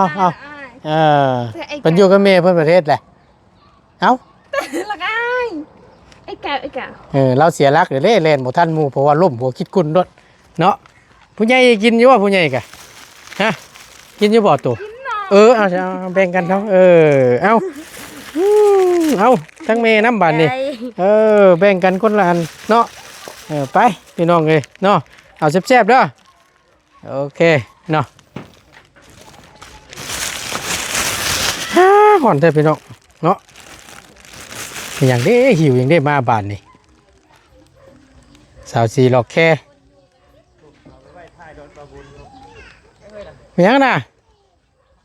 ອົາ ເອົາ ເອີ ເພິ່ນຢູ່ກັບແມ່ເພິ່ນປະເທດແຫຼະ. ເອົ້າ ລະກາຍ ໄອ້ກາ ໄອ້ກາ ເອີ ລາວເສຍຫຼັກເດ້ ແລ່ນບໍ່ທັນໝູ່ ເພາະວ່າລົ້ມຫົວຄິດກຸ້ນໂລດເນາະ. ຜູ້ໃຫຍ່ກິນຢູ່ບໍ່ ຜູ້ໃຫຍ່ກະ ຮະ ກິນຢູ່ບໍ່ໂຕ? ກິນເນາະ ເອີ ເອົາ ເອົາ ເອົາ ແບ່ງກັນເນາະ ເອີ ເອົາ ອືມ ເອົາ ທັງແມ່ນຳບາດນີ້ ໄດ້ ເອີ ແບ່ງກັນຄົນລະອັນເນາະ ເອີ ໄປ ພີ່ນ້ອງເອີຍເນາະ ເອົາແຊບໆເດີ ໂອເຄເນາະ. ຮາ ຮ້ອນແທ້ພີ່ນ້ອງເນາະ ມີຫຍັງເດ້ ຫິວຫຍັງເດ້ມາບາດນີ້ ສາວສີຫຼອກແຄ ມີຫຍັງນະ?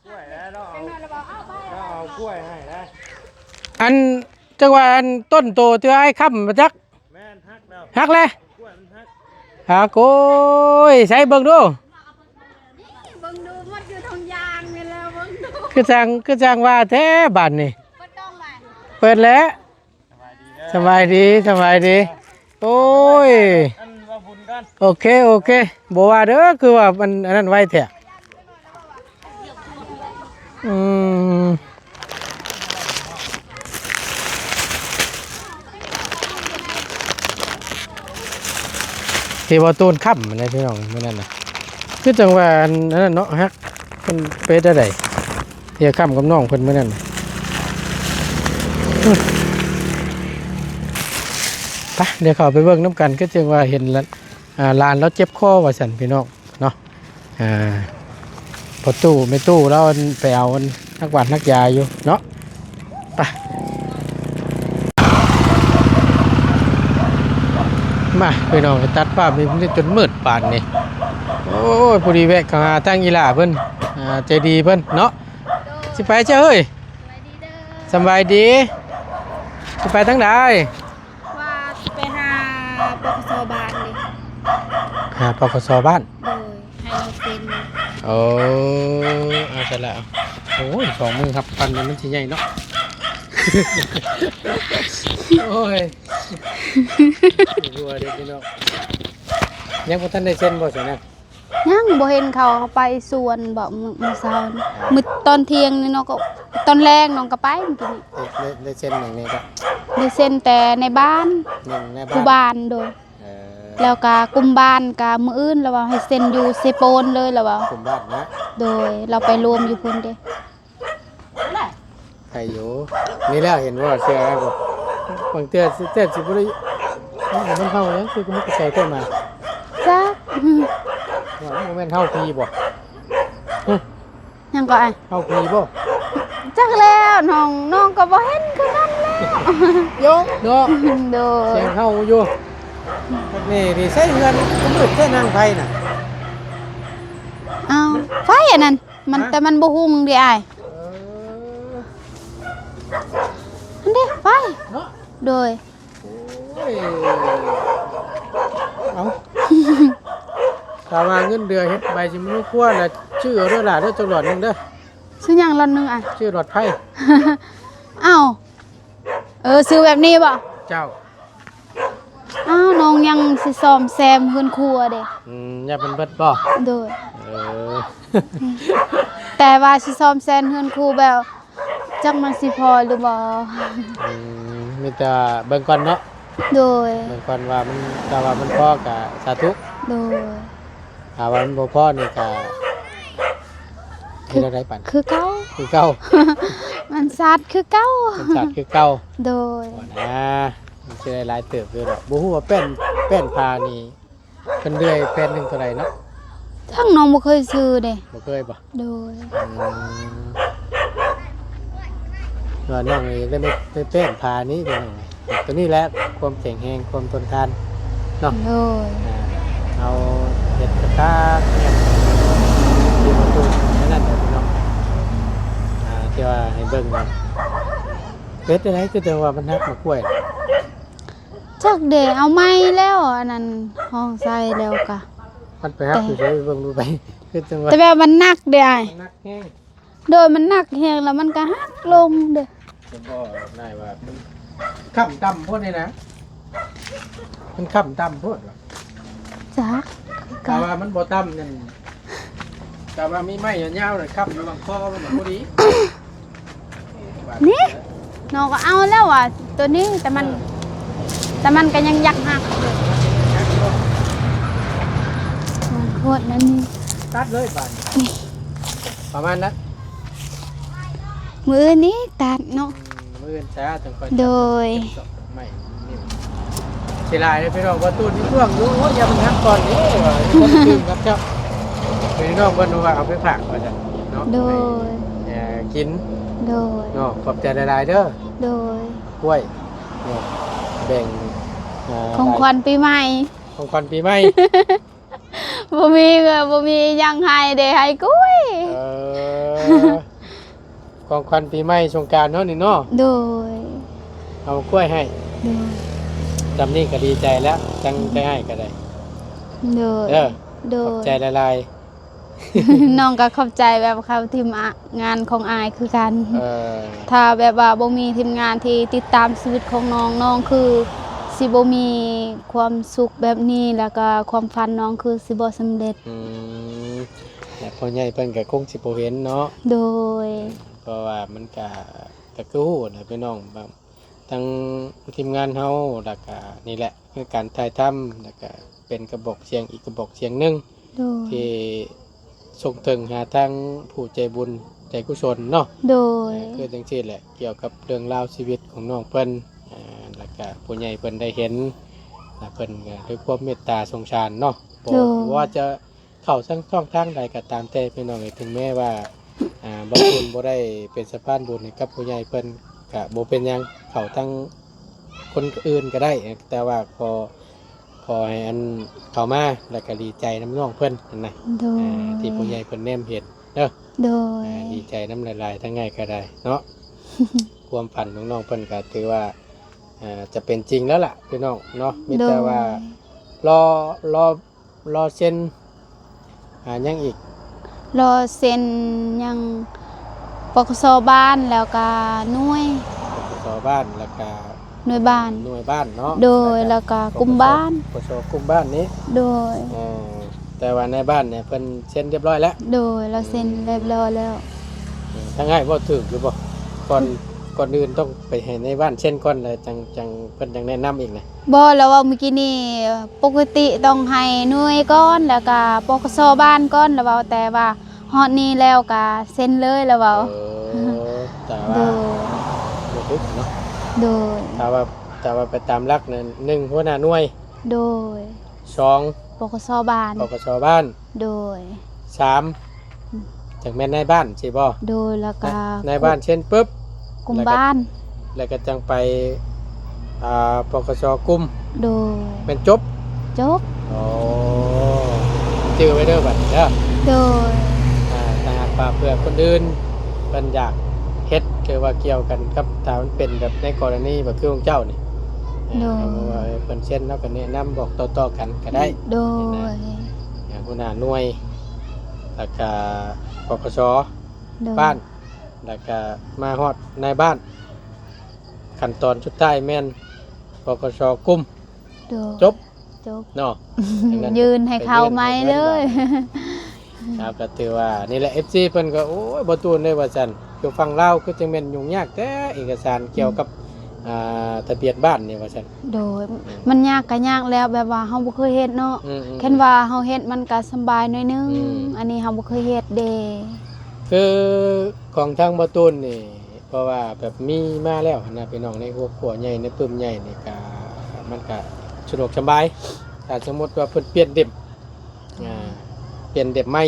ກ້ວຍແລ້ວ ເຮົາເອົາ ເຮົາເອົາກ້ວຍໃຫ້ແລ້ວ ອັນ ຈັກວ່າອັນຕົ້ນໂຕເທື່ອອ້າຍຄ້ຳບໍ່ຈັກ ແມ່ນ ຫັກແລ້ວ ຫັກແລ້ວ ກ້ວຍມັນຫັກ ຫາ ໂອ້ຍ ໃສເບິ່ງດູ ເບິ່ງດູ ໝົດຢູ່ທົ່ງຢາງນີ້ແຫຼະ ເບິ່ງດູ ຄືຈັ່ງ ຄືຈັ່ງວ່າແທ້ບາດນີ້ ເປີດກ້ອງໄວ້ ເປີດແລ້ວ ສະບາຍດີ ສະບາຍດີ ໂອ້ຍ ອັນວ່າບຸນກ່ອນ ໂອເຄ ໂອເຄ ບໍ່ວ່າເດີ ຄືວ່າມັນອັນນັ້ນໄວແທ້ ອືມ ທີ່ວ່າໂຕນຄ້ຳນະພີ່ນ້ອງ ມື້ນັ້ນນະ ຄືຈັ່ງວ່າອັນ ອັນນັ້ນເນາະ ຮັກ ມັນເປັນຈັ່ງໃດ? ເດຍຄ້ຳກັບນ້ອງເພິ່ນມື້ນັ້ນ ໄປ ດຽວເຂົ້າໄປເບິ່ງນຳກັນ ຄືຈັ່ງວ່າເຫັນລະ ອ່າ ຫຼານລາວເຈັບຄໍວ່າຊັ້ນພີ່ນ້ອງເນາະ ອ່າ ພໍ່ຕູ້ແມ່ຕູ້ລາວໄປເອົາອັນ ຮັກຫວານຮັກຢາຢູ່ເນາະ ໄປ ມາ ພີ່ນ້ອງ ຕັດພາບນີ້ຈົນມືດປານນີ້ ໂອ້ຍ ພໍດີແວະເຂົ້າຫາທາງອີ່ຫຼ້າເພິ່ນ ອ່າ ໃຈດີເພິ່ນເນາະ ຊິໄປເຈົ້າເອີຍ ສະບາຍດີເດີ ສະບາຍດີ ຊິໄປທາງໃດ? ວ່າຊິໄປຫາ ປກສ ບ້ານເດ້ ຫາ ປກສ ບ້ານ ໂດຍ ໃຫ້ລາວເຊັນ ໂອ້ ເອົາຊັ້ນລະ ໂອ້ຍ ສອງມືຮັບປັ້ນນີ້ມັນຊິໃຫຍ່ເນາະ ໂອ້ຍ ກລັວເດ້ພີ່ນ້ອງ ຍັງບໍ່ທັນໄດ້ເຊັນບໍ່ຊັ້ນນະ? ຍັງບໍ່ເຫັນເຂົາ ເຂົາໄປສວນບໍ ມື້ ມື້ເຊົ້ານີ້ ມື້ຕອນທ່ຽງນີ້ເນາະ ກໍຕອນແລງນ້ອງກໍໄປມື້ກີ້ນີ້ ໄດ້ ໄດ້ ໄດ້ເຊັນຫຍັງແດ່ກໍ? ໄດ້ເຊັນແຕ່ໃນບ້ານ ໜຶ່ງໃນບ້ານ ຜູ້ບ້ານ ໂດຍ ເອີ ແລ້ວກໍກຸ່ມບ້ານກໍມື້ອື່ນລະວ່າໃຫ້ເຊັນຢູ່ເຊໂປນເລີຍລະວ່າ ກຸ່ມບ້ານນະ ໂດຍ ລາວໄປລວມຢູ່ພຸ້ນເດ້. ໄດ້ຢູ່ ນີ້ແຫຼະ ເຫັນບໍ່ ເຊື່ອແລ້ວບໍ່? ບາງເທື່ອ ເທື່ອຊິບໍ່ໄດ້ ມັນເຮົາຫຍັງ ຄືມັນກະໃສ່ແທ້ມາ ຈັກ ວ່າບໍ່ແມ່ນເຮົາຜີບໍ່? ຫຶ ຫຍັງກໍອ້າຍ? ເຮົາຜີບໍ່? ຈັກແລ້ວ ນ້ອງ ນ້ອງກໍບໍ່ເຫັນຄືກັນແລ້ວ ໂຍ ເນາະ ໂດຍ ສຽງເຮົາຢູ່ ນີ້ ນີ້ໃສ່ເຮືອນມືດແທ້ນາງໄພນະ ອ້າວ ໄຟອັນນັ້ນ ມັນ ຮະ ແຕ່ມັນບໍ່ຮຸ່ງເດອ້າຍ ເອີ ຫັ້ນເດ້ ໄຟ ເນາະ ໂດຍ ໂອ້ຍ ເອົາ ຖ້າວ່າເງິນເດືອນເຮັດໃບຊິມະນຸຄົວລະ ຊື້ເອົາເດີຫຼ້າເດີ ຈັກຫຼອດໜຶ່ງເດີ ຊື່ຫຍັງລອດໜຶ່ງອະ? ຊື່ຫຼອດໄຟ. ອ້າວ ເອີ ຊື່ແບບນີ້ບໍ່? ເຈົ້າ. ອ້າວ ນ້ອງຍັງຊິສ້ອມແຊມເຮືອນຄົວເດ້. ອືມ ຢ້ານມັນເບິດບໍ່? ໂດຍ. ເອີ ແຕ່ວ່າຊິສ້ອມແຊມເຮືອນຄົວແບບ ຈັກມັນຊິພໍຫຼືບໍ່. ອືມ ມີແຕ່ເບິ່ງກ່ອນເນາະ. ໂດຍ. ເບິ່ງກ່ອນວ່າມັນ ຖ້າວ່າມັນພໍກະສາທຸ. ໂດຍ. ຖ້າວ່າມັນບໍ່ພໍນີ້ກະເຮັດແນວໃດປານ? ຄືເກົ່າ ຄືເກົ່າ. ມັນສາດຄືເກົ່າ ມັນສາດຄືເກົ່າ. ໂດຍ. ບໍ່ນະ ມັນຊິໄດ້ຫຼາຍເຕີບຢູ່ດອກ. ບໍ່ຮູ້ວ່າແປ້ນ ແປ້ນຜ້ານີ້ ເພິ່ນເລື່ອຍແຜ່ນໜຶ່ງເທົ່າໃດເນາະ? ທັງນ້ອງບໍ່ເຄີຍຊື້ເດ້. ບໍ່ເຄີຍບໍ່? ໂດຍ. ອືມ ວ່ານ້ອງນີ້ຢາກໄດ້ໄມ້ ໄມ້ແປ້ນຜ້ານີ້ພີ່ນ້ອງ. ຕົວນີ້ແຫຼະຄວາມແຂງແຮງ ຄວາມທົນທານເນາະ. ໂດຍ. ອ່າ ເຮົາເຮັດກະຕາກແມ່ນຢູ່ປະຕູນັ້ນແຫຼະພີ່ນ້ອງ. ອ່າ ທີ່ວ່າໃຫ້ເບິ່ງນະ ເຮັດຈັ່ງໃດ ຄືແຕ່ວ່າມັນຫັກໝາກກ້ວຍ. ຈັກເດ ເອົາໃໝ່ແລ້ວ ອັນນັ້ນຫ້ອງໃສ່ແລ້ວກະ ມັນໄປຫັກຢູ່ໃສ ເບິ່ງດູໄປ ຄືຈັ່ງວ່າ ແຕ່ແບບມັນໜັກເດອ້າຍ. ມັນໜັກແຮງ. ໂດຍ ມັນໜັກແຮງແລ້ວມັນກະຫັກລົງເດ. ຈະບໍ່ນາຍວ່າມັນຄ້ຳຕ່ຳໂພດນີ້ນະ ມັນຄ້ຳຕ່ຳໂພດວ່າ. ຈັກ ກະວ່າມັນບໍ່ຕ່ຳນັ້ນ ກະວ່າມີໄມ້ຍາວໆ ນະ ຄ້ຳຢູ່ລຳຄໍມັນນະ ພໍດີ. ນີ້ ນ້ອງກໍເອົາແລ້ວວ່າຕົວນີ້ ແຕ່ມັນ ເອີ ແຕ່ມັນກໍຍັງຢາກຫັກຢູ່. ມັນໂຄດນັ້ນນີ້ ຕັດເລີຍບາດນີ້ ປະມານນັ້ນ. ມື້ອື່ນນີ້ຕັດເນາະ. ອືມ ມື້ອື່ນຊະ ຈັ່ງຄ່ອຍຕັດ. ໂດຍ. ເກັບດອກໄມ້ ນີ້ ເສຍດາຍເດ້ພີ່ນ້ອງ ວ່າຕູ້ນີ້ຊ່ວງຢູ່ ໂອ້ຍ ຢ່າມັນຫັກກ່ອນເດ້ວ່າ ຄົນຕື່ມກັບເຈົ້າ ພີ່ນ້ອງເພິ່ນວ່າເອົາໄປຝາກວ່າຊັ້ນເນາະ. ໂດຍ. ໃຫ້ ເອີ ກິນ. ໂດຍ. ເນາະ ຂອບໃຈຫຼາຍໆເດີ. ໂດຍ. ກ້ວຍເນາະ ແບ່ງ ເອີ ຂອງຂວັນປີໃໝ່ ຂອງຂວັນປີໃໝ່. ບໍ່ມີ ບໍ່ມີຫຍັງໃຫ້ເດ້ ໃຫ້ກ້ວຍ. ເອີ ຂອງຂວັນປີໃໝ່ສົງການເຮົານີ້ເນາະ. ໂດຍ. ເອົາກ້ວຍໃຫ້. ໂດຍ. ຈຳນີ້ກໍດີໃຈແລ້ວ ຈັ່ງໄດ້ໃຫ້ກໍໄດ້. ໂດຍ. ເດີ. ໂດຍ. ຂອບໃຈຫຼາຍໆ. ນ້ອງກໍຂອບໃຈແບບເຂົ້າທີມ ອະ ງານຂອງອ້າຍຄືກັນ. ເອີ ຖ້າແບບວ່າບໍ່ມີທີມງານທີ່ຕິດຕາມຊີວິດຂອງນ້ອງ ນ້ອງຄືຊິບໍ່ມີຄວາມສຸກແບບນີ້ ແລ້ວກໍຄວາມຝັນນ້ອງຄືຊິບໍ່ສຳເລັດ. ອືມ ແລະ ພໍ່ໃຫຍ່ເພິ່ນກໍຄົງຊິບໍ່ເຫັນເນາະ. ໂດຍ. ເພາະວ່າມັນກະ ກໍຄືຮູ້ນະພີ່ນ້ອງ ແບບ ທັງທີມງານເຮົາ ແລ້ວກະນີ້ແຫຼະ ຄືການຖ່າຍທຳ ແລ້ວກະເປັນກະບອກສຽງອີກກະບອກສຽງໜຶ່ງ ໂດຍ ທີ່ສົ່ງເຖິງຫາທາງຜູ້ໃຈບຸນໃຈກຸສົນເນາະ. ໂດຍ. ເອີ ຄືຈັ່ງຊີ້ແຫຼະ ກ່ຽວກັບເລື່ອງລາວຊີວິດຂອງນ້ອງເພິ່ນ ອ່າ ແລ້ວກະຜູ້ໃຫຍ່ເພິ່ນໄດ້ເຫັນ ແລ້ວເພິ່ນກະດ້ວຍຄວາມເມດຕາສົງສານເນາະ ບໍ່ ໂດຍ ວ່າຈະ ເຂົ້າທາງຊ່ອງທາງໃດກໍຕາມແຕ່ພີ່ນ້ອງເອີຍ ເຖິງແມ້ວ່າ ອ່າ ບ່າວຕຸນບໍ່ໄດ້ເປັນສະພານບຸນໃຫ້ກັບຜູ້ໃຫຍ່ເພິ່ນ ກະບໍ່ເປັນຫຍັງ ເຂົ້າທາງຄົນອື່ນກໍໄດ້ ແຕ່ວ່າຂໍ ຂໍໃຫ້ອັນເຂົ້າມາ ແລ້ວກໍດີໃຈນຳນ້ອງເພິ່ນຫັ້ນນະ. ໂດຍ. ອ່າ ທີ່ຜູ້ໃຫຍ່ເພິ່ນແນມເຫັນເດີ. ໂດຍ. ອ່າ ດີໃຈນຳຫຼາຍໆ ທັງອ້າຍກໍໄດ້ເນາະ. ຄວາມຝັນຂອງນ້ອງເພິ່ນກໍຖືວ່າ ອ່າ ຈະເປັນຈິງແລ້ວລະພີ່ນ້ອງເນາະ. ມີແຕ່ວ່າ ໂດຍ ລໍ ລໍ ລໍເຊັນ ອ່າ ຫຍັງອີກ? ລໍເຊັນຫຍັງ ປກສ ບ້ານ ແລ້ວກະໜ່ວຍ ປກສ ບ້ານ ແລ້ວກະໜ່ວຍບ້ານ ໜ່ວຍບ້ານເນາະ. ໂດຍ. ແລ້ວກະ ແລ້ວກະກຸ່ມບ້ານ ປກສ ກຸ່ມບ້ານນີ້. ໂດຍ. ເອີ ແຕ່ວ່າໃນບ້ານນີ້ເພິ່ນເຊັນຮຽບຮ້ອຍແລ້ວ. ໂດຍ. ລາວເຊັນ ອືມ ຮຽບຮ້ອຍແລ້ວ. ເອີ ທາງອ້າຍເວົ້າຖືກຢູ່ບໍ່? ກ່ອນ ກ່ອນອື່ນຕ້ອງໄປໃຫ້ໃນບ້ານເຊັນກ່ອນ ແລ້ວຈັ່ງ ຈັ່ງ ເພິ່ນຈັ່ງແນະນຳອີກນະ. ບໍ່ ລາວເວົ້າມື້ກີ້ນີ້ ປົກກະຕິຕ້ອງໃຫ້ໜ່ວຍກ່ອນ ແລ້ວກະ ປກສ ບ້ານກ່ອນ ລາວເວົ້າ ແຕ່ວ່າຮອດນີ້ແລ້ວກະເຊັນເລີຍ ລາວເວົ້າ. ເອີ ແຕ່ວ່າ ໂດຍ ບໍ່ຖືກເນາະ. ໂດຍ. ຖ້າວ່າ ຖ້າວ່າໄປຕາມຫຼັກນັ້ນ ໜຶ່ງ ຫົວໜ້າໜ່ວຍ. ໂດຍ. ສອງ ປກສ ບ້ານ ປກສ ບ້ານ. ໂດຍ. ສາມ ອືມ ຈັ່ງແມ່ນນາຍບ້ານຊີ້ບໍ່? ໂດຍ. ແລ້ວກະ ນາຍ ນາຍບ້ານເຊັນປຶບ ກຸ່ມບ້ານ ແລ້ວກະຈັ່ງໄປ ອ່າ ປກສ ກຸ່ມ. ໂດຍ. ແມ່ນຈົບ? ຈົບ. ອໍ ຈື່ໄວ້ເດີບັດນີ້ເດີ. ໂດຍ. ອ່າ ຖ້າຫາກວ່າເພື່ອຄົນອື່ນເພິ່ນຢາກເຮັດ ຫຼືວ່າກ່ຽວກັນກັບ ຖ້າມັນເປັນແບບໃນກໍລະນີແບບຄືຂອງເຈົ້ານີ້ ໂດຍ ເອີ ເພິ່ນເຊັນ ເຮົາກໍແນະນຳບອກຕໍ່ໆກັນກໍໄດ້. ໂດຍ. ຫັ້ນນະ ອ່າ ຫົວໜ້າໜ່ວຍ ແລ້ວກະ ປກສ. ໂດຍ ບ້ານ ແລ້ວກະມາຮອດນາຍບ້ານ ຂັ້ນຕອນສຸດທ້າຍແມ່ນ ປກສ ກຸ່ມ ໂດຍ ຈົບ ຈົບ ເນາະ ຈັ່ງນັ້ນ ຍື່ນໃຫ້ເຂົາໃໝ່ເລີຍ. ເອົາ ກໍຖືວ່ານີ້ແຫຼະ ເອັຟຊີ ເພິ່ນກໍ ໂອ້ຍ ບໍ່ຕູນເດ້ວ່າຊັ້ນ ຢູ່ຝັ່ງລາວຄືຈັ່ງແມ່ນຫຍຸ້ງຍາກແທ້ ເອກະສານກ່ຽວກັບ ອ່າ ທະບຽນບ້ານນີ້ວ່າຊັ້ນ. ໂດຍ ອືມ ມັນຍາກກໍຍາກແລ້ວ ແບບວ່າເຮົາບໍ່ເຄີຍເຮັດເນາະ ອືມໆໆ ຄັນວ່າເຮົາເຮັດມັນກໍສຳບາຍໜ້ອຍໜຶ່ງ ອືມ ອັນນີ້ເຮົາບໍ່ເຄີຍເຮັດເດ້. ຄືຂອງທາງບໍ່ຕູນນີ້ ເພາະວ່າແບບມີມາແລ້ວຫັ້ນນະ ພີ່ນ້ອງ ໃນຄອບຄົວໃຫຍ່ ໃນປຶ້ມໃຫຍ່ນີ້ກະ ມັນກະສະດວກສະບາຍ. ຖ້າສົມມຸດວ່າເພິ່ນປ່ຽນເດັມ ອ່າ ປ່ຽນເດັມໃໝ່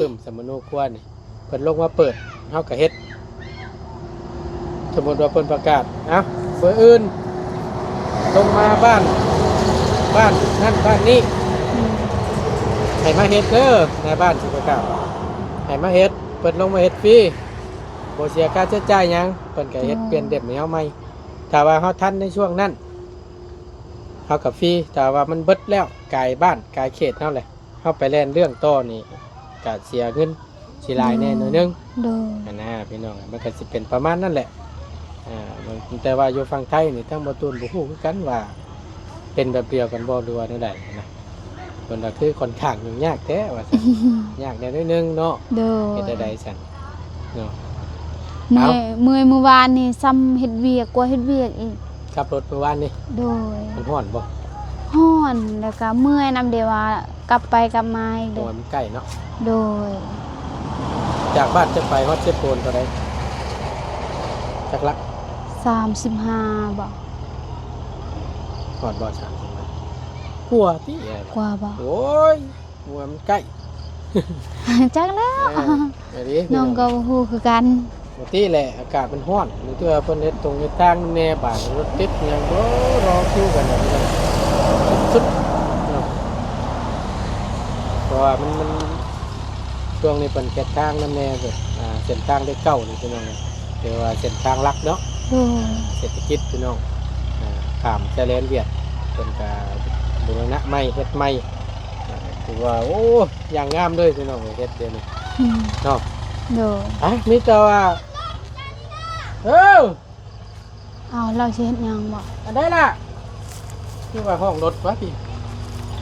ປຶ້ມສຳມະໂນຄົວນີ້ ເພິ່ນລົງມາເປີດ ເຮົາກະເຮັດ. ສົມມຸດວ່າເພິ່ນປະກາດ ເອົ້າ ເບີອື່ນລົງມາບ້ານ ບ້ານນັ້ນບ້ານນີ້ ອືມ ໃຫ້ມາເຮັດເດີ ນາຍບ້ານຊິປະກາດ ໃຫ້ມາເຮັດ ເພິ່ນລົງມາເຮັດຟຣີ ບໍ່ເສຍຄ່າໃຊ້ຈ່າຍຫຍັງ ເພິ່ນກໍເຮັດ ໂອ້ ປ່ຽນເດັມໃຫ້ເຮົາໃໝ່. ຖ້າວ່າເຮົາທັນໃນຊ່ວງນັ້ນ ເຮົາກໍຟຣີ ຖ້າວ່າມັນເບິດແລ້ວ ກາຍບ້ານກາຍເຂດເຮົາແຫຼະ ເຮົາໄປແລ່ນເລື່ອງຕໍ່ນີ້ ກໍເສຍເງິນຊິຫຼາຍແດ່ໜ້ອຍໜຶ່ງ ໂດຍ ຫັ້ນນະ ພີ່ນ້ອງ ມັນກໍຊິເປັນປະມານນັ້ນແຫຼະ. ອ່າ ແຕ່ວ່າຢູ່ຝັ່ງໄທນີ້ ທາງບໍ່ຕູນບໍ່ຮູ້ຄືກັນວ່າເປັນແບບດຽວກັນບໍ່ ຫຼືວ່າແນວໃດນະ. ເພິ່ນວ່າຄືຂ້ອນຂ້າງຫຍຸ້ງຍາກແທ້ວ່າຊັ້ນ ຍາກແດ່ໜ້ອຍໜຶ່ງເນາະ ໂດຍ ເຮັດແນວໃດຊັ້ນເນາະ. ເມື່ອຍ ເອົ້າ ເມື່ອຍມື້ວານນີ້ ຊ່ຳເຮັດວຽກກວ່າເຮັດວຽກອີກ ຂັບລົດມື້ວານນີ້ ໂດຍ ມັນຮ້ອນບໍ່? ຮ້ອນ ແລ້ວກະເມື່ອຍນຳ ເດວ່າກັບໄປກັບມາອີກເດ້ ໂອ້ຍ ມັນໃກ້ເນາະ ໂດຍ. ຈາກບ້ານຈະໄປຮອດເຊໂປນເທົ່າໃດ? ຈັກຫຼັກ? ສາມສິບຫ້າບໍ່? ຮອດບໍ່ ສາມສິບຫ້າ? ກວ່າຕິ ກວ່າບໍ່? ໂອ້ຍ ວ່າມັນໃກ້ ຈັກແລ້ວ ເອີ ອັນນີ້ ນ້ອງກໍບໍ່ຮູ້ຄືກັນ. ປົກກະຕິແຫຼະ ອາກາດມັນຮ້ອນ ບາງເທື່ອເພິ່ນເຮັດຕົງເຮັດທາງແດ່ ບາດລົດຕິດຫຍັງ ໂອ້ ລໍຄິວກັນ ສຸດໆເນາະ. ເພາະວ່າມັນ ມັນ ຊ່ວງນີ້ເພິ່ນເຮັດທາງນຳແດ່ ແບບ ອ່າ ເສັ້ນທາງເລກເກົ້ານີ້ ພີ່ນ້ອງ ຖືວ່າເສັ້ນທາງຫຼັກເນາະ ໂດຍ ເສດຖະກິດ ພີ່ນ້ອງ ອ່າ ຂ້າມຊາຍແດນຫວຽດ ເພິ່ນກະບູລະນະໃໝ່ ເຮັດໃໝ່ ຖືວ່າ ໂອ້ ຢ່າງງາມເລີຍ ພີ່ນ້ອງ ເຮັດດຽວນີ້ ອືມ ເນາະ ໂດຍ. ອ່ະ ມີແຕ່ວ່າ ເອີ ອ້າວ ລາວຊິເຮັດຫຍັງບໍ່? ອັນໃດລະ? ຄືວ່າຫ້ອງລົດວະຕິ?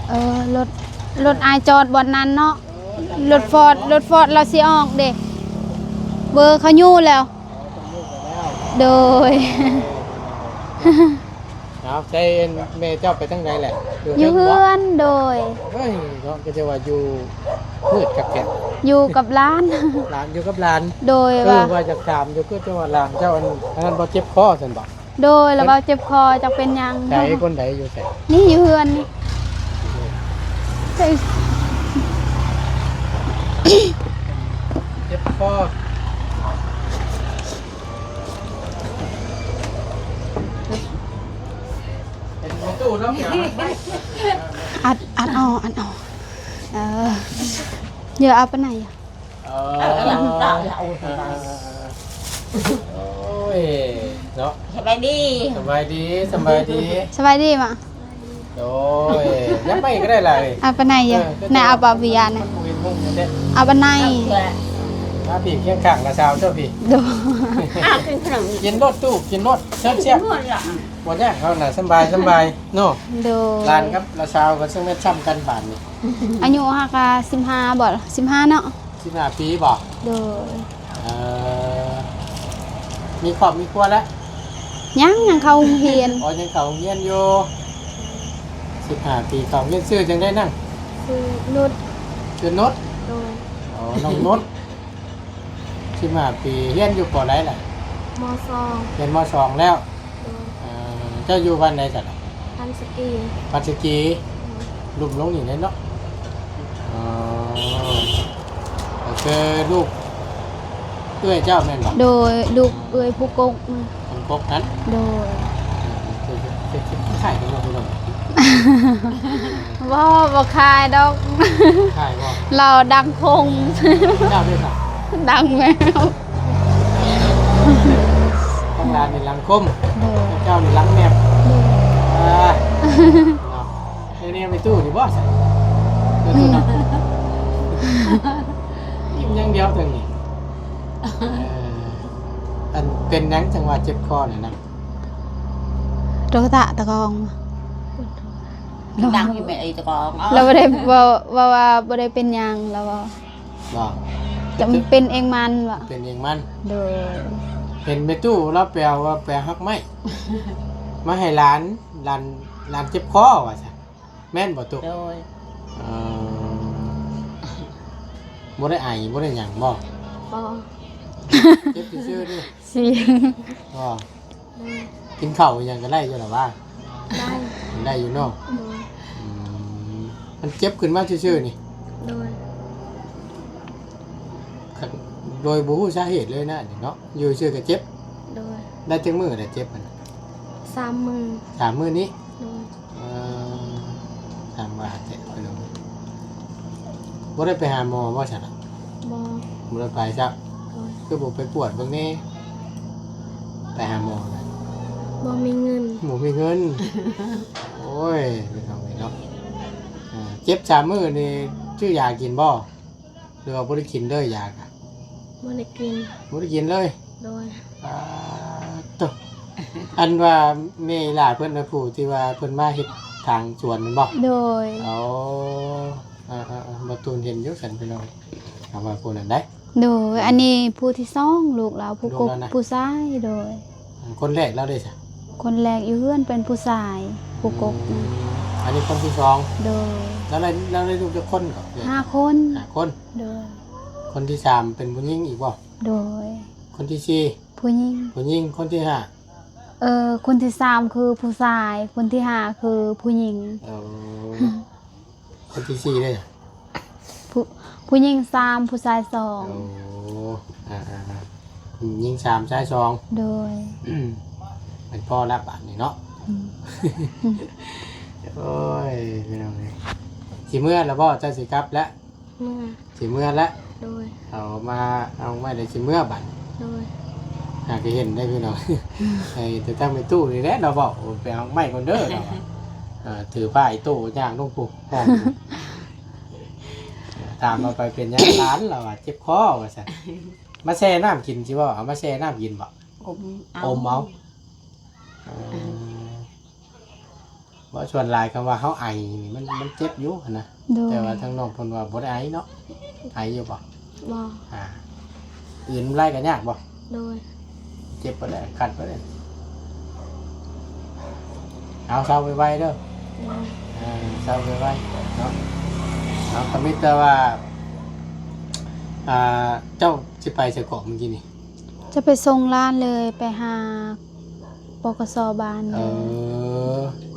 ເອີ ລົດ ລົດອ້າຍຈອດບ່ອນນັ້ນເນາະ ເອີ ລົດຟອດ ລົດຟອດລາວຊິອອກເດ້ ເບີເຂົາຍູ້ແລ້ວ ອໍ ເຂົາຍູ້ໄປແລ້ວ ໂດຍ. ເອີ ເອົາ ໃສແມ່ເຈົ້າໄປທາງໃດແຫຼະ? ຢູ່ເຮືອນບໍ່? ຢູ່ເຮືອນ ໂດຍ. ເອີຍ ເນາະ ກໍຈະວ່າຢູ່ ມືດຄັກແທ້ ຢູ່ກັບຫຼານ ຫຼານ ຢູ່ກັບຫຼານ ໂດຍ. ເອີ ວ່າ ວ່າຢາກຖາມຢູ່ ຄືຈັ່ງວ່າຫຼານເຈົ້າ ອັນ ອັນນັ້ນບໍ່ ເຈັບຄໍຊັ້ນບໍ່? ໂດຍ ລະເວົ້າເຈັບຄໍ ຈັກເປັນຫຍັງ ໃສ ຄົນໃດຢູ່ໃສ? ນີ້ຢູ່ເຮືອນນີ້ ເຈັບຄໍ ເປັນປະຕູເນາະ ອັດ ອັດອອກ ອັດອອກ ເອີ ເດີ ເອົາໄປໄຫນ? ເອີ ໂອ້ຍ ເນາະ ສະບາຍດີ ສະບາຍດີ ສະບາຍດີ ສະບາຍດີມະ ໂອ້ຍ ຍັບໄປອີກກໍໄດ້ລະ ເອີ ເອົາໄປໄຫນຢູ່ ເອີ ນາເອົາປາເບຍນະ ເອົາໄປໄຫນ ມາພີ້ຄຽງຂ້າງລະສາວເຈົ້າພີ້ ໂດຍ ກິນໂລດຕູ້ ກິນໂລດ ແຊບໆ ບໍ່ຍາກ ເຮົານະ ສຳບາຍ ສຳບາຍເນາະ ໂດຍ. ຫຼານກັບລະສາວກໍຊິແມ່ນຊ່ຳກັນບາດນີ້ ອາຍຸຫາກະສິບຫ້າບໍ່ ສິບຫ້າເນາະ ສິບຫ້າປີບໍ່? ໂດຍ. ເອີ ມີຄອບມີຄົວແລ້ວ? ຍັງ ຍັງເຂົ້າໂຮງຮຽນ ອໍ ຍັງເຂົ້າໂຮງຮຽນຢູ່ ສິບຫ້າປີເຂົ້າໂຮງຮຽນ ຊື່ຈັ່ງໃດນາງ? ຊື່ນຸດ ຊື່ນຸດ ໂດຍ. ອໍ ນ້ອງນຸດ ສິບຫ້າປີ ຮຽນຢູ່ ປໍໃດລະ? ມໍສອງ ຮຽນ ມໍສອງແລ້ວ ໂດຍ. ເອີ ເຈົ້າຢູ່ບ້ານໃດຊັ້ນ? ບ້ານສະກີ ບ້ານສະກີ ໂດຍ ລຸ່ມລົງນີ້ເດ້ເນາະ ອໍ ກໍຄືລູກເອື້ອຍເຈົ້າແມ່ນບໍ່? ໂດຍ ລູກເອື້ອຍຜູ້ກົກ ຜູ້ກົກຫັ້ນ ໂດຍ. ເອີ ຄື ຄື ຄື ຄືຄ້າຍກັນເນາະ ພີ່ນ້ອງ ບໍ່ ບໍ່ຄ້າຍດອກ ຄ້າຍບໍ່? ລາວດັງຄົງ ເຈົ້າເດ້ສະ? ດັງແມວ ທາງຫຼານນີ້ຫຼັງຄົມ ໂດຍ ເຈົ້ານີ້ຫຼັງແມບ ໂດຍ ອ່າ ເນາະ. ເອີ ນີ້ໄປຕູ້ຢູ່ບໍ່ຊັ້ນ? ເອີ ຕູ້ເນາະ ຍິ້ມຢ່າງດຽວເຖິງນີ້ ເອີ ອັນເປັນຫຍັງຈັ່ງວ່າເຈັບຄໍນີ້ນະ? ໂຕຕະຕະກອງ ດັງຢູ່ແມ່ເອີຍຕະກອງ ລາວບໍ່ໄດ້ເວົ້າ ເວົ້າວ່າບໍ່ໄດ້ເປັນຫຍັງ ລາວເວົ້າ ບໍ່ ຈະເປັນເອງມັນ ເປັນເອງມັນ ໂດຍ ເຫັນແມ່ຕູ້ລາວໄປເອົາ ວ່າໄປເອົາຮາກໄມ້ ມາໃຫ້ຫຼານ ຫຼານ ຫຼານເຈັບຄໍວ່າຊັ້ນ ແມ່ນບໍ່ຕູ້? ໂດຍ ເອີ ບໍ່ໄດ້ໄອ ບໍ່ໄດ້ຫຍັງບໍ່? ບໍ່ ເຈັບຊື່ໆ ຕິ ຊິ ບໍ່ ໂດຍ ກິນເຂົ້າອີ່ຫຍັງກໍໄດ້ຢູ່ລະວ່າ? ໄດ້ ໄດ້ຢູ່ເນາະ ໂດຍ ອືມ ມັນເຈັບຂຶ້ນມາຊື່ໆ ນີ້ ໂດຍ ໂດຍບໍ່ຮູ້ສາເຫດເລີຍນະ ນີ້ເນາະ ຢູ່ຊື່ກໍເຈັບ ໂດຍ ໄດ້ຈັກມື້ແລ້ວເຈັບຫັ້ນ? ສາມມື້ ສາມມື້ນີ້ ໂດຍ ເອີ ທາງວ່າແທ້ ບໍ່ໄດ້ໄປຫາໝໍບໍ່ຊັ້ນນະ? ບໍ່ ບໍ່ໄດ້ໄປຊ້ຳ ໂດຍ ຄືບໍ່ໄປກວດເບິ່ງແດ່? ໄປຫາໝໍນະ ບໍ່ມີເງິນ ບໍ່ມີເງິນ ໂອ້ຍ ເປັນຫຍັງນີ້ເນາະ ເອີ ເຈັບສາມມື້ນີ້ ຊື້ຢາກິນບໍ່? ຫຼືວ່າບໍ່ໄດ້ກິນເລີຍຢາກະ? ບໍ່ໄດ້ກິນ ບໍ່ໄດ້ກິນເລີຍ ໂດຍ ອ່າ ໂຕ ອັນວ່າແມ່ອີຫຼ້າເພິ່ນນະ ຜູ້ທີ່ວ່າເພິ່ນມາເຮັດທາງສວນແມ່ນບໍ່? ໂດຍ ໂອ້ ອ່າໆໆ ບໍ່ຕູນເຫັນຢູ່ຊັ້ນພີ່ນ້ອງ ຄຳວ່າຜູ້ນັ້ນໄດ໋ ໂດຍ ອັນນີ້ຜູ້ທີສອງ ລູກລາວ ຜູ້ກົກ ລູກລາວນະ ຜູ້ຊາຍ ໂດຍ ອືມ ຄົນແລກລາວເດ້ຊະ? ຄົນແລກຢູ່ເຮືອນເປັນຜູ້ຊາຍ ຜູ້ກົກ ອືມ ນະ ອັນນີ້ຄົນທີສອງ ໂດຍ ລາວໄດ້ ລາວໄດ້ລູກຈັກຄົນເກາະ? ຫ້າຄົນ ຫ້າຄົນ ໂດຍ ຄົນທີສາມເປັນຜູ້ຍິງອີກບໍ່? ໂດຍ ຄົນທີສີ່ ຜູ້ຍິງ ຜູ້ຍິງ ຄົນທີຫ້າ ເອີ ຄົນທີສາມຄືຜູ້ຊາຍ ຄົນທີຫ້າຄືຜູ້ຍິງ ເອີ ຄົນທີສີ່ເດ້? ຜູ້ ຜູ້ຍິງສາມ ຜູ້ຊາຍສອງ ໂອ້ ອ່າໆໆ ຍິງສາມ ຊາຍສອງ ໂດຍ ແມ່ນພໍລະບາດນີ້ເນາະ ອືມ ໂອ້ຍ ພີ່ນ້ອງເອີຍ ຊິເມືອລະບໍ່? ເຈົ້າຊິກັບລະ? ເມືອ ຊິເມືອລະ ໂດຍ ເອົາມາ ເອົາໄວ້ແລ້ວຊິເມືອບາດ ໂດຍ ຫາກະເຫັນໄດ້ພີ່ນ້ອງ ໄອ້ແຕ່ທາງແມ່ຕູ້ນີ້ແຫຼະເນາະ ບອກ ໄປເອົາໄມ້ກ່ອນເດີ ລາວວ່າ ເອີ ຖືຜ້າອີໂຕ້ຍ່າງລົງພຸ້ນ ຫ້ອງ ຖາມວ່າໄປເປັນຫຍັງຫຼານ ລາວວ່າເຈັບຄໍວ່າຊັ້ນ ມາແຊ່ນ້ຳກິນຊິບໍ່ ເອົາມາແຊ່ນ້ຳກິນບໍ່? ອົມເອົາ ອົມເອົາ ເອີ ເພາະສ່ວນຫຼາຍຄຳວ່າເຮົາໄອນີ້ ມັນ ມັນເຈັບຢູ່ຫັ້ນນະ ໂດຍ ແຕ່ວ່າທາງນ້ອງເພິ່ນວ່າບໍ່ໄດ້ໄອເນາະ ໄອຢູ່ບໍ່? ບໍ່ ອ່າ ອື່ນລາຍກໍຍາກບໍ່? ໂດຍ ເຈັບປານໃດ ຄັນປານໃດ? ເອົາ ເຊົາໄວໆເດີ ໂດຍ ເອີ ເຊົາໄວໆເນາະ ເອົາ ກໍມີແຕ່ວ່າ ອ່າ ເຈົ້າຊິໄປໃສເກາະມື້ກີ້ນີ້? ຈະໄປສົ່ງຫຼານເລີຍ ໄປຫາ ປກສ ບ້ານ ເອີ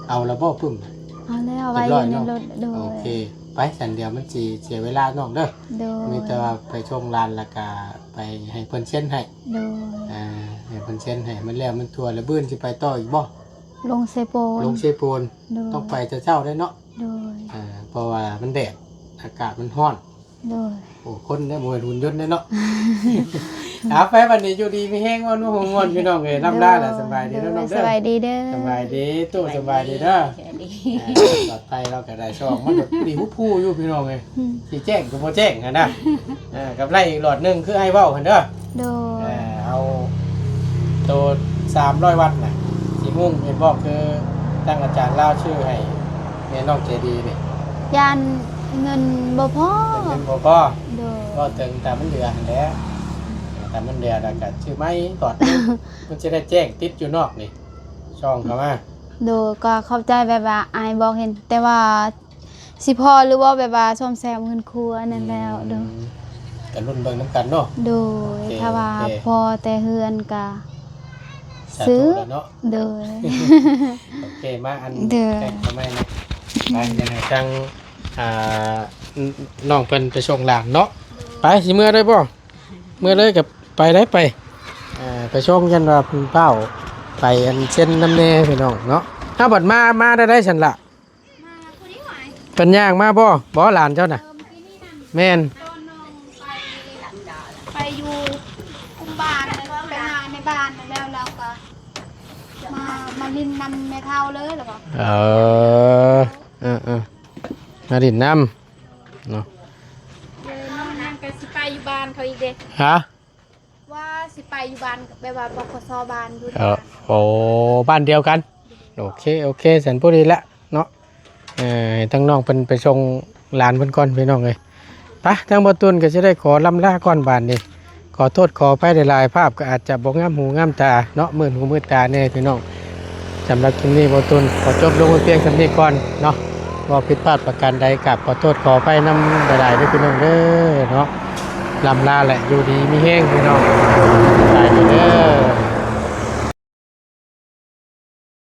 ເອົາລະບໍ່ປຶ້ມ? ເອົາແລ້ວ ໄວ້ຢູ່ໃນລົດ ໂດຍ ໂອເຄ ໄປຊັ້ນ ດຽວມັນຊິເສຍເວລານ້ອງເດີ ໂດຍ ມີແຕ່ວ່າໄປສົ່ງຫຼານ ແລ້ວກະໄປໃຫ້ເພິ່ນເຊັນໃຫ້ ໂດຍ ອ່າ ໃຫ້ເພິ່ນເຊັນໃຫ້ມັນແລ້ວມັນທົ່ວ ແລ້ວມື້ອື່ນຊິໄປຕໍ່ອີກບໍ່? ລົງເຊໂປນ ລົງເຊໂປນ ໂດຍ ຕ້ອງໄປແຕ່ເຊົ້າເດ້ເນາະ ໂດຍ ອ່າ ເພາະວ່າມັນແດດ ອາກາດມັນຮ້ອນ ໂດຍ ໂອ້ ຄົນເດ້ ບໍ່ແມ່ນຫຸ່ນຍົນເດ້ເນາະ ເອົາ ໄປບັດນີ້ຢູ່ດີມີແຮງ ເວົ້ານົວຫົວມ່ວນ ພີ່ນ້ອງເອີຍ ລຳລາລະ ໂດຍ ສະບາຍດີເດີນ້ອງເດີ ສະບາຍດີເດີ ສະບາຍດີຕູ້ ສະບາຍດີເດີ ສະບາຍດີ ອ່າ ປອດໄພ ລາວກໍໄດ້ຊອງ ມັນດີຜູ້ໆຢູ່ ພີ່ນ້ອງເອີຍ ອືມ ຊິແຈ້ງກໍບໍ່ແຈ້ງຫັ້ນນະ ເອີ ກັບໄລ່ອີກຫຼອດໜຶ່ງ ຄືອ້າຍເວົ້າຫັ້ນເດີ ໂດຍ ເອີ ເອົາໂຕສາມຮ້ອຍວັດນະ ຊິມຸງເຫັນບໍ່ ຄືທາງອາຈານລາວຊື້ໃຫ້ແມ່ນ້ອງໃຈດີນີ້ ຢ້ານ ເງິນບໍ່ພໍ ເງິນບໍ່ພໍ ໂດຍ ເວົ້າເຖິງຕາມມັນເຫຼືອຫັ້ນແຫຼະ ຕາມມັນເຫຼືອແລ້ວກໍຊື້ໃໝ່ກ່ອນ ມັນຊິໄດ້ແຈ້ງຕິດຢູ່ນອກນີ້ ຊ່ອງເຂົ້າມາ ໂດຍ ກໍຂອບໃຈແບບວ່າອ້າຍບອກເຫັນ ແຕ່ວ່າຊິພໍຫຼືບໍ່ ແບບວ່າສ້ອມແຊມເຮືອນຄົວນັ້ນແລ້ວ ອືມ ໂດຍ ກໍລຸ້ນເບິ່ງນຳກັນເນາະ ໂດຍ ໂອເຄ ຖ້າວ່າ ໂອເຄ ພໍແຕ່ເຮືອນກໍ ສາທຸ ຊື້ ແລ້ວເນາະ ໂດຍ ໂອເຄ ມາອັນ ໂດຍ ແຂກເຂົ້າມານະ ໄປ ຍັງໃຫ້ທາງ ອ່າ ນ- ນ້ອງເພິ່ນໄປສົ່ງຫຼານເນາະ ໄປ ຊິເມືອໄດ້ບໍ່? ເມືອເລີຍກໍໄປໄດ້ໄປ ອ່າ ໄປສົ່ງ ຢ້ານວ່າເພິ່ນຟ້າວໄປອັນເຊັນນຳແດ່ພີ່ນ້ອງເນາະ ເຮົາບັດມາ ມາໄດ້ໄດ້ຊັ້ນລະ ມາຜູ້ດຽວອ້າຍ ເພິ່ນຍ່າງມາບໍ່? ບໍ່ ຫຼານເຈົ້ານະ ເອີ ມື້ກີ້ນີ້ນະ ແມ່ນ ຕອນນ້ອງໄປ ໄປຢູ່ກຸ່ມບ້ານ ໄປຫາໃນບ້ານນັ້ນແລ້ວ ລາວກໍມາ ມາຫຼິ້ນນຳແມ່ເຖົ້າເລີຍ ລາວກໍ ເອີ ເອີໆ ມາຫຼິ້ນນຳເນາະ ເອີ ນ້ອງຍັງກໍຊິໄປຢູ່ບ້ານເຂົາອີກເດ້ ຮະ? ຊິໄປຢູ່ບ້ານ ແບບວ່າ ປກສ ບ້ານຢູ່ ເອີ ໂອ້ ບ້ານດຽວກັນ. ໂອເຄ ໂອເຄ ສັນພໍດີລະເນາະ. ເອີ ໃຫ້ທາງນ້ອງເພິ່ນໄປສົ່ງຫຼານເພິ່ນກ່ອນພີ່ນ້ອງເອີຍ. ໄປ ທາງບໍ່ຕຸນກໍຊິໄດ້ຂໍລຳລາກ່ອນບາດນີ້. ຂໍໂທດຂໍອະໄພຫຼາຍໆ ພາບກໍອາດຈະບໍ່ງາມຫູງາມຕາເນາະ ມືດຫູມືດຕາແດ່ພີ່ນ້ອງ. ສຳລັບຄລິບນີ້ບໍ່ຕຸນຂໍຈົບລົງໄວ້ພຽງສ່ຳນີ້ກ່ອນເນາະ. ເວົ້າຜິດພາດປະການໃດ ກາບຂໍໂທດຂໍອະໄພນຳຫຼາຍໆເດີພີ່ນ້ອງເດີເນາະ. ລຳລາແຫຼະ ຢູ່ດີມີແຮງພີ່ນ້ອງ. ຫຼາຍເດີ.